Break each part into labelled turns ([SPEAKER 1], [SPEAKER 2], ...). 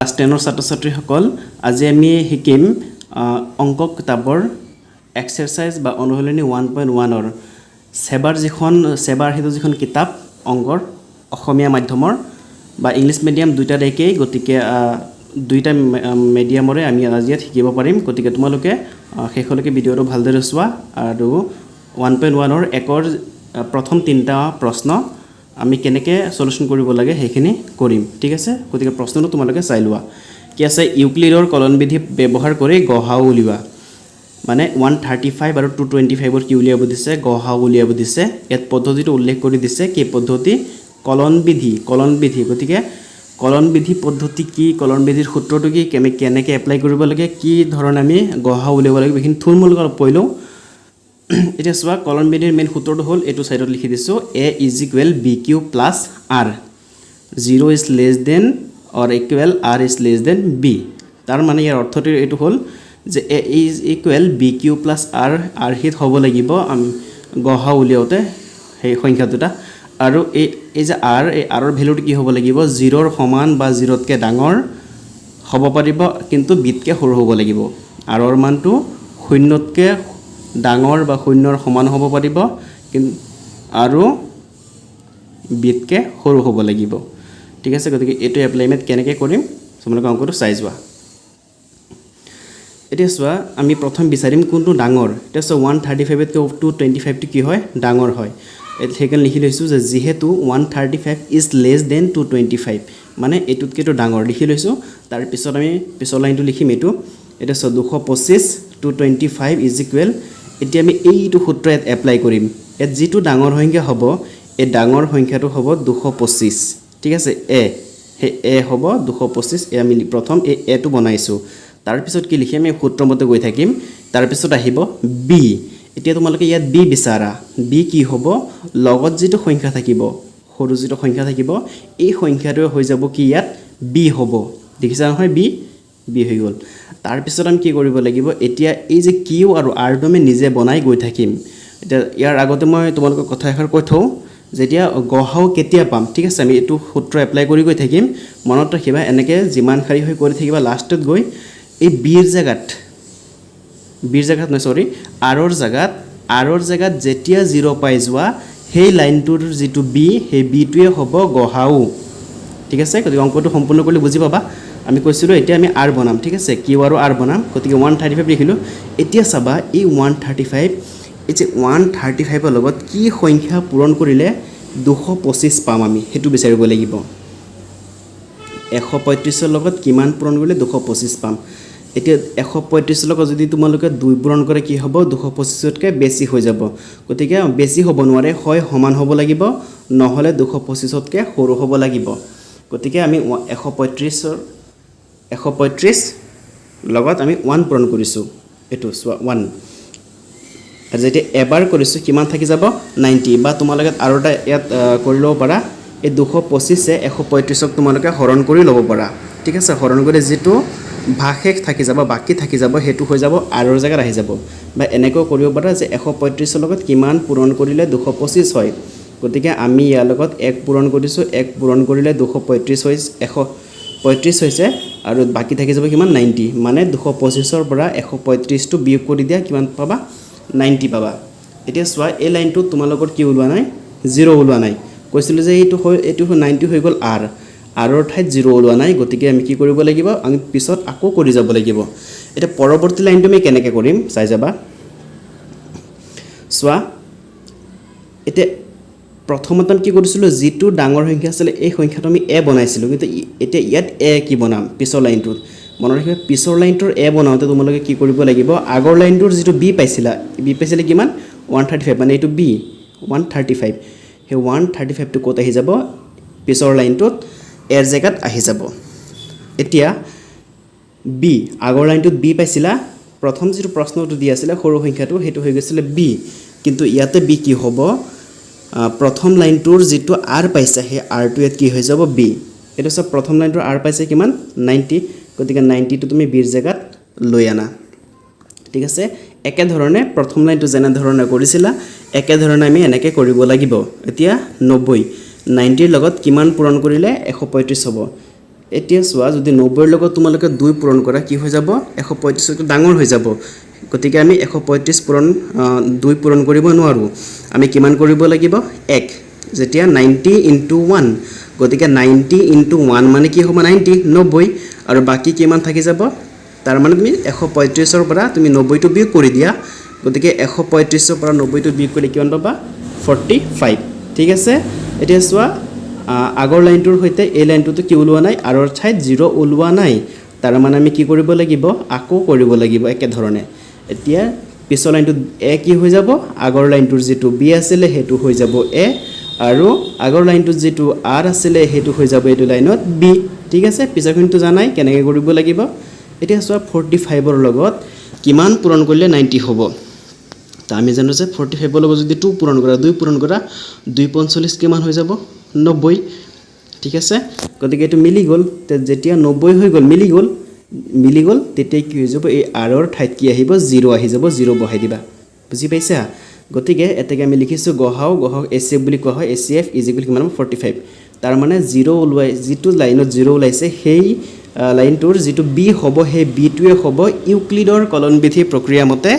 [SPEAKER 1] Class 10ৰ ছাত্ৰ ছাত্ৰীসকল, আজি আমি শিকিম অংক কিতাপৰ এক্সাৰচাইজ বা অনুশীলনী 1.1ৰ ছেবাৰ যিখন, ছেবাৰ সেইটো যিখন কিতাপ অংকৰ অসমীয়া মাধ্যমৰ বা ইংলিছ মিডিয়াম দুইটাত একেই। গতিকে দুইটা মিডিয়ামৰে আমি আজি ইয়াত শিকিব পাৰিম। গতিকে তোমালোকে শেষলৈকে ভিডিঅ'টো ভালদৰে চোৱা আৰু 1.1ৰ একৰ প্ৰথম তিনিটা প্ৰশ্ন আমি কেনেকৈ চলিউশ্যন কৰিব লাগে, সেইখিনি কৰিম, ঠিক আছে? গতিকে প্ৰশ্নটো তোমালোকে চাই লোৱা। কি আছে? ইউক্লিডৰ কলনবিধি ব্যৱহাৰ কৰি গসাগু উলিওৱা। মানে 135 আৰু 225ৰ কি উলিয়াব দিছে? গসাগু উলিয়াব দিছে। ইয়াত পদ্ধতিটো উল্লেখ কৰি দিছে। কি পদ্ধতি? কলনবিধি, কলনবিধি। গতিকে কলনবিধি পদ্ধতি কি, কলনবিধিৰ সূত্ৰটো কি, আমি কেনেকৈ এপ্লাই কৰিব লাগে, কি ধৰণে আমি গসাগু উলিয়াব লাগিব, এইখিনি থুলমূলকৈ অলপ কৈ লওঁ। এতিয়া চোৱা, কলনবিধিৰ মেইন সূত্ৰটো হ'ল, এইটো ছাইডত লিখি দিছোঁ, a is equal b q plus r, zero is less than or equal r is less than b। তাৰ মানে ইয়াৰ অৰ্থটো এইটো হ'ল যে a is equal b q plus r আৰ্হিত হ'ব লাগিব আমি গসাগু উলিয়াওঁতে সেই সংখ্যা দুটা। আৰু এই যে আৰ, এই আৰৰ ভেলুটো কি হ'ব লাগিব? জিৰ'ৰ সমান বা জিৰ'তকৈ ডাঙৰ হ'ব পাৰিব, কিন্তু বিতকৈ সৰু হ'ব লাগিব। আৰৰ মানটো শূন্যতকৈ ডাঙৰ বা শূন্যৰ সমান হ'ব পাৰিব কিন্তু আৰু বিতকৈ সৰু হ'ব লাগিব, ঠিক আছে? গতিকে এইটো এপ্লাইমেণ্ট কেনেকৈ কৰিম, তোমালোকে অংকটো চাই যোৱা। এতিয়া চোৱা, আমি প্ৰথম বিচাৰিম কোনটো ডাঙৰ। এতিয়া চোৱা, 135তকৈ 225টো কি হয়? ডাঙৰ হয়। সেইকাৰণে লিখি লৈছোঁ যে যিহেতু 135 is less than 225, মানে এইটোতকৈতো ডাঙৰ লিখি লৈছোঁ। তাৰপিছত আমি পিছৰ লাইনটো লিখিম এইটো। এতিয়া চোৱা, 225, 225 is equal, এতিয়া আমি এইটো সূত্ৰ ইয়াত এপ্লাই কৰিম। ইয়াত যিটো ডাঙৰ সংখ্যা হ'ব, এই ডাঙৰ সংখ্যাটো হ'ব 225, ঠিক আছে? এ, সেই এ হ'ব 225। এ আমি প্ৰথম এই এটো বনাইছোঁ। তাৰপিছত কি লিখিম? আমি সূত্ৰমতে গৈ থাকিম। তাৰপিছত আহিব বি। এতিয়া তোমালোকে ইয়াত বি বিচাৰা। বি কি হ'ব? লগত যিটো সংখ্যা থাকিব, সৰু যিটো সংখ্যা থাকিব, এই সংখ্যাটোৱে হৈ যাব কি? ইয়াত বি হ'ব। দেখিছা নহয়? বি, বি হৈ গ'ল। তাৰপিছত আমি কি কৰিব লাগিব? এতিয়া এই যে কিউ আৰু আৰটো আমি নিজে বনাই গৈ থাকিম। এতিয়া ইয়াৰ আগতে মই তোমালোকক কথা এষাৰ কৈ থওঁ, যেতিয়া গসাগু কেতিয়া পাম, ঠিক আছে? আমি এইটো সূত্ৰ এপ্লাই কৰি গৈ থাকিম। মনত ৰাখিবা, এনেকৈ যিমান শাৰী হৈ কৰি থাকিবা, লাষ্টত গৈ এই বিৰ জেগাত, বিৰ জেগাত নহয়, চৰি, আৰৰ জেগাত, আৰৰ জেগাত যেতিয়া জিৰ' পাই যোৱা, সেই লাইনটোৰ যিটো বি, সেই বিটোৱে হ'ব গসাগু, ঠিক আছে? গতিকে অংকটো সম্পূৰ্ণ কৰিলে বুজি পাবা। আমি কৈছিলোঁ, এতিয়া আমি আৰ বনাম, ঠিক আছে? কিউ আৰু আৰ বনাম। গতিকে 135 লিখিলোঁ। এতিয়া চাবা, এই 135, এই যে 135ৰ লগত কি সংখ্যা পূৰণ কৰিলে 225 পাম, আমি সেইটো বিচাৰিব লাগিব। 135ৰ লগত কিমান পূৰণ কৰিলে 225 পাম? এতিয়া 135ৰ লগত যদি তোমালোকে দুই পূৰণ কৰে, কি হ'ব? 225তকৈ বেছি হৈ যাব। গতিকে বেছি হ'ব নোৱাৰে, হয় সমান হ'ব লাগিব, নহ'লে 225তকৈ সৰু হ'ব লাগিব। গতিকে আমি 135ৰ, 135 লগত আমি ওৱান পূৰণ কৰিছোঁ। এইটো চোৱা, ওৱান। আৰু যেতিয়া এবাৰ কৰিছোঁ, কিমান থাকি যাব? 90। বা তোমালোকে আৰু এটা ইয়াত কৰি ল'ব পাৰা। এই 225এ 135ক তোমালোকে হৰণ কৰি ল'ব পাৰা, ঠিক আছে? হৰণ কৰি যিটো ভাগশেষ থাকি যাব, বাকী থাকি যাব, সেইটো হৈ যাব আৰৰ জেগাত আহি যাব। বা এনেকৈও কৰিব পাৰা যে 135ৰ লগত কিমান পূৰণ কৰিলে 225 হয়। গতিকে আমি ইয়াৰ লগত এক পূৰণ কৰিছোঁ। এক পূৰণ কৰিলে 235 হৈছে, 135 হৈছে আৰু বাকী থাকি যাব কিমান? 90। মানে 225ৰ পৰা 135টো বিয়োগ কৰি দিয়া, কিমান পাবা? 90 পাবা। এতিয়া চোৱা, এই লাইনটোত তোমালোকৰ কি ওলোৱা নাই? জিৰ' ওলোৱা নাই। কৈছিলোঁ যে এইটো হৈ, এইটো 90 হৈ গ'ল। আৰ, আৰৰ ঠাইত জিৰ' ওলোৱা নাই। গতিকে আমি কি কৰিব লাগিব? আমি পিছত আকৌ কৰি যাব লাগিব। এতিয়া পৰৱৰ্তী লাইনটো আমি কেনেকৈ কৰিম, চাই যাবা। চোৱা, এতিয়া প্ৰথমতে আমি কি কৰিছিলোঁ? যিটো ডাঙৰ সংখ্যা আছিলে, এই সংখ্যাটো আমি এ বনাইছিলোঁ। কিন্তু এতিয়া ইয়াত এ কি বনাম পিছৰ লাইনটোত? মনত ৰাখিবা, পিছৰ লাইনটোৰ এ বনাওঁতে তোমালোকে কি কৰিব লাগিব? আগৰ লাইনটোৰ যিটো বি পাইছিলা, বি পাইছিলে কিমান? 135। মানে এইটো বি 135। সেই 135টো ক'ত আহি যাব? পিছৰ লাইনটোত এৰ জেগাত আহি যাব। এতিয়া বি, আগৰ লাইনটোত বি পাইছিলা, প্ৰথম যিটো প্ৰশ্নটো দি আছিলে, সৰু সংখ্যাটো, সেইটো হৈ গৈছিলে বি। কিন্তু ইয়াতে বি কি হ'ব? প্ৰথম লাইনটোৰ যিটো আৰ পাইছে, সেই আৰটো ইয়াত কি হৈ যাব? বি। এইটো চব, প্ৰথম লাইনটোৰ আৰ পাইছে কিমান? 90। গতিকে 90টো তুমি বিৰ জেগাত লৈ আনা, ঠিক আছে? একেধৰণে প্ৰথম লাইনটো যেনেধৰণে কৰিছিলা, একেধৰণে আমি এনেকৈ কৰিব লাগিব। এতিয়া 90, 90ৰ লগত কিমান পূৰণ কৰিলে 135 হ'ব? এতিয়া চোৱা, যদি 90ৰ লগত তোমালোকে দুই পূৰণ কৰা, কি হৈ যাব? 135তকৈ ডাঙৰ হৈ যাব। গতিকে আমি 135 পূৰণ দুই পূৰণ কৰিব নোৱাৰোঁ। আমি কিমান কৰিব লাগিব? এক। যেতিয়া 90 ইনটু ওৱান, গতিকে 90 ইনটু ওৱান মানে কি হ'ব? 90, 90। আৰু বাকী কিমান থাকি যাব? তাৰমানে তুমি 135ৰ পৰা তুমি 90টো বিয়োগ কৰি দিয়া। গতিকে 135ৰ পৰা 90টো বিয়োগ কৰিলে কিমান পাবা? 45। ঠিক আছে। এতিয়া চোৱা, আগৰ লাইনটোৰ সৈতে এই লাইনটোতো কি ওলোৱা নাই? আৰৰ ঠাইত জিৰ' ওলোৱা নাই। তাৰ মানে আমি কি কৰিব লাগিব? আকৌ কৰিব লাগিব একেধৰণে। এতিয়া পিছৰ লাইনটোত এ কি হৈ যাব? আগৰ লাইনটোৰ যিটো বি আছিলে, সেইটো হৈ যাব এ আৰু আগৰ লাইনটোত যিটো আৰ আছিলে, সেইটো হৈ যাব এইটো লাইনত বি। ঠিক আছে। পিছৰখিনিতো জানাই কেনেকৈ কৰিব লাগিব। এতিয়া চোৱা, 45ৰ লগত কিমান পূৰণ কৰিলে 90 হ'ব? তো আমি জানো যে 45ৰ লগত যদি টু পূৰণ কৰা, দুই পূৰণ কৰা, দুই 45 কিমান হৈ যাব? 90। ঠিক আছে। গতিকে এইটো মিলি গ'ল। যেতিয়া 90 হৈ গ'ল, মিলি গ'ল, তেতিয়া কি হৈ যাব? এই আৰৰ ঠাইত কি আহিব? জিৰ' আহি যাব। জিৰ' বহাই দিবা। বুজি পাইছা? গতিকে এতেকে আমি লিখিছোঁ গহাও, গহাও এইচচিএফ বুলি কোৱা হয়। এইচচিএফ is equal কিমান হ'ব? 45। তাৰমানে জিৰ' ওলোৱাই, যিটো লাইনত জিৰ' ওলাইছে, সেই লাইনটোৰ যিটো বি হ'ব, সেই বিটোৱে হ'ব ইউক্লিডৰ কলনবিধি প্ৰক্ৰিয়া মতে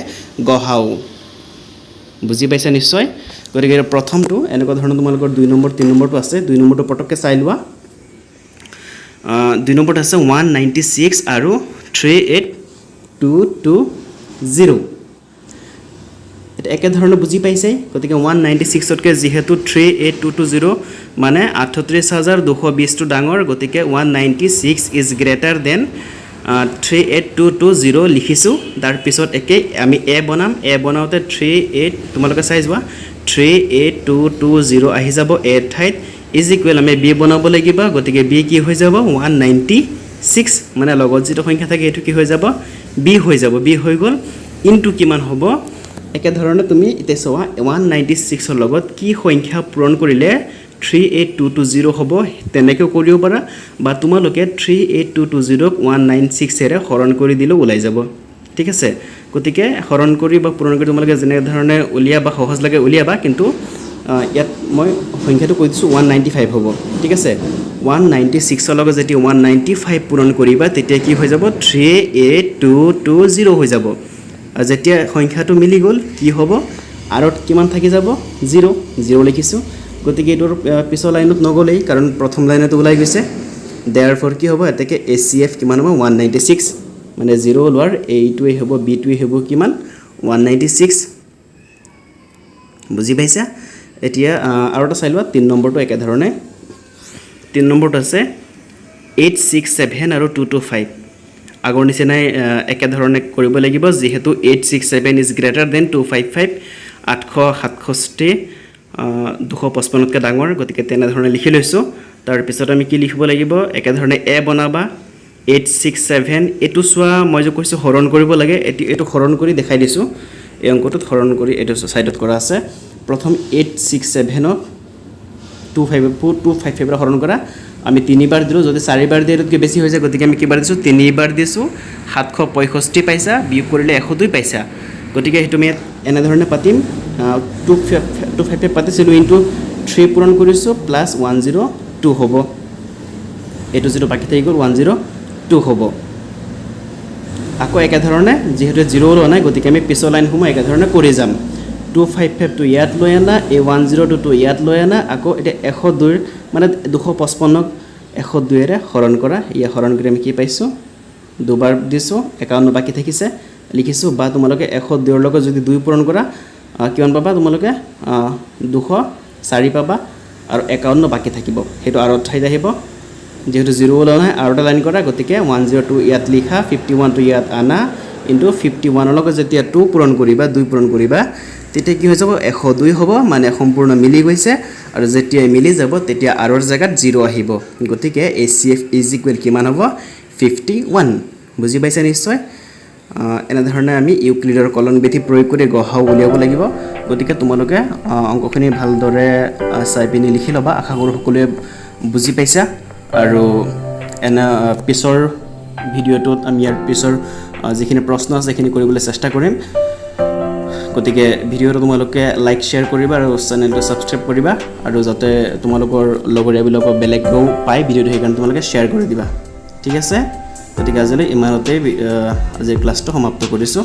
[SPEAKER 1] গহাও। বুজি পাইছা নিশ্চয়। গতিকে প্ৰথমটো এনেকুৱা ধৰণৰ। তোমালোকৰ দুই নম্বৰ, তিনি নম্বৰটো আছে। দুই নম্বৰটো পটককৈ চাই লোৱা। দুই নম্বৰত আছে 196 আৰু 38220। এতিয়া একেধৰণে বুজি পাইছে। গতিকে 196তকৈ যিহেতু 38220 মানে 38,220টো ডাঙৰ, গতিকে 196 is greater than 38220 লিখিছোঁ। তাৰপিছত একেই আমি এ বনাম। এ বনাওঁতে থ্ৰী এইট, তোমালোকে চাই যোৱা, 38220 আহি যাব এৰ ঠাইত। Is equal আমি বি বনাব লাগিব। গতিকে বি কি হৈ যাব? 196, মানে লগত যিটো সংখ্যা থাকে, সেইটো কি হৈ যাব? বি হৈ যাব। বি হৈ গ'ল। ইনটু কিমান হ'ব? একেধৰণে তুমি এতিয়া চোৱা, 196ৰ লগত কি সংখ্যা পূৰণ কৰিলে 38220 হ'ব, তেনেকৈও কৰিব পাৰা বা তোমালোকে 38220ক 196এৰে হৰণ কৰি দিলেও ওলাই যাব। ঠিক আছে। গতিকে হৰণ কৰি বা পূৰণ কৰি তোমালোকে যেনেধৰণে উলিয়াবা, সহজ লাগে উলিয়াবা। কিন্তু ইয়াত মই সংখ্যাটো কৈ দিছোঁ, 195 হ'ব। ঠিক আছে। 196ৰ লগত যেতিয়া 195 পূৰণ কৰিবা, তেতিয়া কি হৈ যাব? 38220 হৈ যাব। আৰু যেতিয়া সংখ্যাটো মিলি গ'ল, কি হ'ব? আৰত কিমান থাকি যাব? জিৰ'। জিৰ' লিখিছোঁ। গতিকে এইটোৰ পিছৰ লাইনত নগ'লেই, কাৰণ প্ৰথম লাইনতো ওলাই গৈছে। দেয়াৰফৰ কি হ'ব? এতেকে এইচচিএফ কিমান হ'ব? 196। মানে জিৰ' ওলোৱাৰ এইটোৱেই হ'ব, বিটোৱেই হ'ব কিমান? 196। বুজি পাইছা? এতিয়া আৰু এটা চাই লোৱা, তিনি নম্বৰটো একেধৰণে। তিনি নম্বৰটো আছে 867 আৰু 225। আগৰ নিচিনাই একেধৰণে কৰিব লাগিব। যিহেতু 867 is greater than 255, 867 255তকৈ ডাঙৰ, গতিকে তেনেধৰণে লিখি লৈছোঁ। তাৰপিছত আমি কি লিখিব লাগিব? একেধৰণে এ বনাবা, 867। এইটো চোৱা, মই যে কৈছোঁ হৰণ কৰিব লাগে, এইটো হৰণ কৰি দেখাই দিছোঁ। এই অংকটোত হৰণ কৰি এইটো ছাইডত কৰা আছে। প্ৰথম 867ক 252 255ৰে হৰণ কৰা। আমি তিনিবাৰ দিলোঁ। যদি চাৰিবাৰ দিয়ে, এইটোতকৈ বেছি হৈ যায়। গতিকে আমি কেইবাৰ দিছোঁ? তিনিবাৰ দিছোঁ। 765 পাইছা, বিয়োগ কৰিলে 102 পাইছা। গতিকে সেইটো আমি ইয়াত এনেধৰণে পাতিম। 2 5 2 5 5 পাতিছিলোঁ, ইনটু থ্ৰী পূৰণ কৰিছোঁ, প্লাছ 102 হ'ব। এইটো যিটো বাকী থাকি গ'ল, 102 হ'ব। আকৌ একেধৰণে যিহেতু জিৰ' ওলোৱা নাই, গতিকে আমি পিছৰ লাইনসমূহ একেধৰণে কৰি যাম। 255টো ইয়াত লৈ আনা, এই 102টো ইয়াত লৈ আনা। আকৌ এতিয়া 102ৰ, মানে 255ক 102ৰে হৰণ কৰা। ইয়াক হৰণ কৰি আমি কি পাইছোঁ? দুবাৰ দিছোঁ, 51 বাকী থাকিছে, লিখিছোঁ। বা তোমালোকে 102ৰ লগত যদি দুই পূৰণ কৰা, কিমান পাবা তোমালোকে? 204 পাবা আৰু 51 বাকী থাকিব, সেইটো আৰু ঠাইত আহিব। যিহেতু জিৰ' ওলোৱা নাই, আৰু এটা লাইন কৰা। গতিকে 102 ইয়াত লিখা, 51টো ইয়াত আনা, ইনটু 51ৰ লগত যেতিয়া টু পূৰণ কৰিবা, দুই পূৰণ কৰিবা, তেতিয়া কি হৈ যাব? 102 হ'ব। মানে সম্পূৰ্ণ মিলি গৈছে। আৰু যেতিয়া মিলি যাব, তেতিয়া আৰৰ জেগাত জিৰ' আহিব। গতিকে এইচচিএফ is equal কিমান হ'ব? 51। বুজি পাইছে নিশ্চয়। এনেধৰণে আমি ইউক্লিডৰ কলন বিধি প্ৰয়োগ কৰি গসাগু উলিয়াব লাগিব। গতিকে তোমালোকে অংকখিনি ভালদৰে চাই পিনি লিখি ল'বা। আশা কৰোঁ সকলোৱে বুজি পাইছা। আৰু এনে পিছৰ ভিডিঅ'টোত আমি ইয়াৰ পিছৰ যিখিনি প্ৰশ্ন আছে, সেইখিনি কৰিবলৈ চেষ্টা কৰিম। গতিকে ভিডিঅ'টো তোমালোকে লাইক, শ্বেয়াৰ কৰিবা আৰু চেনেলটো ছাবস্ক্ৰাইব কৰিবা আৰু যাতে তোমালোকৰ লগৰীয়াবিলাকক বেলেগেও পায় ভিডিঅ'টো, সেইকাৰণে তোমালোকে শ্বেয়াৰ কৰি দিবা। ঠিক আছে, গতিকে আজিলৈ ইমানতেই আজিৰ ক্লাছটো সমাপ্ত কৰিছোঁ।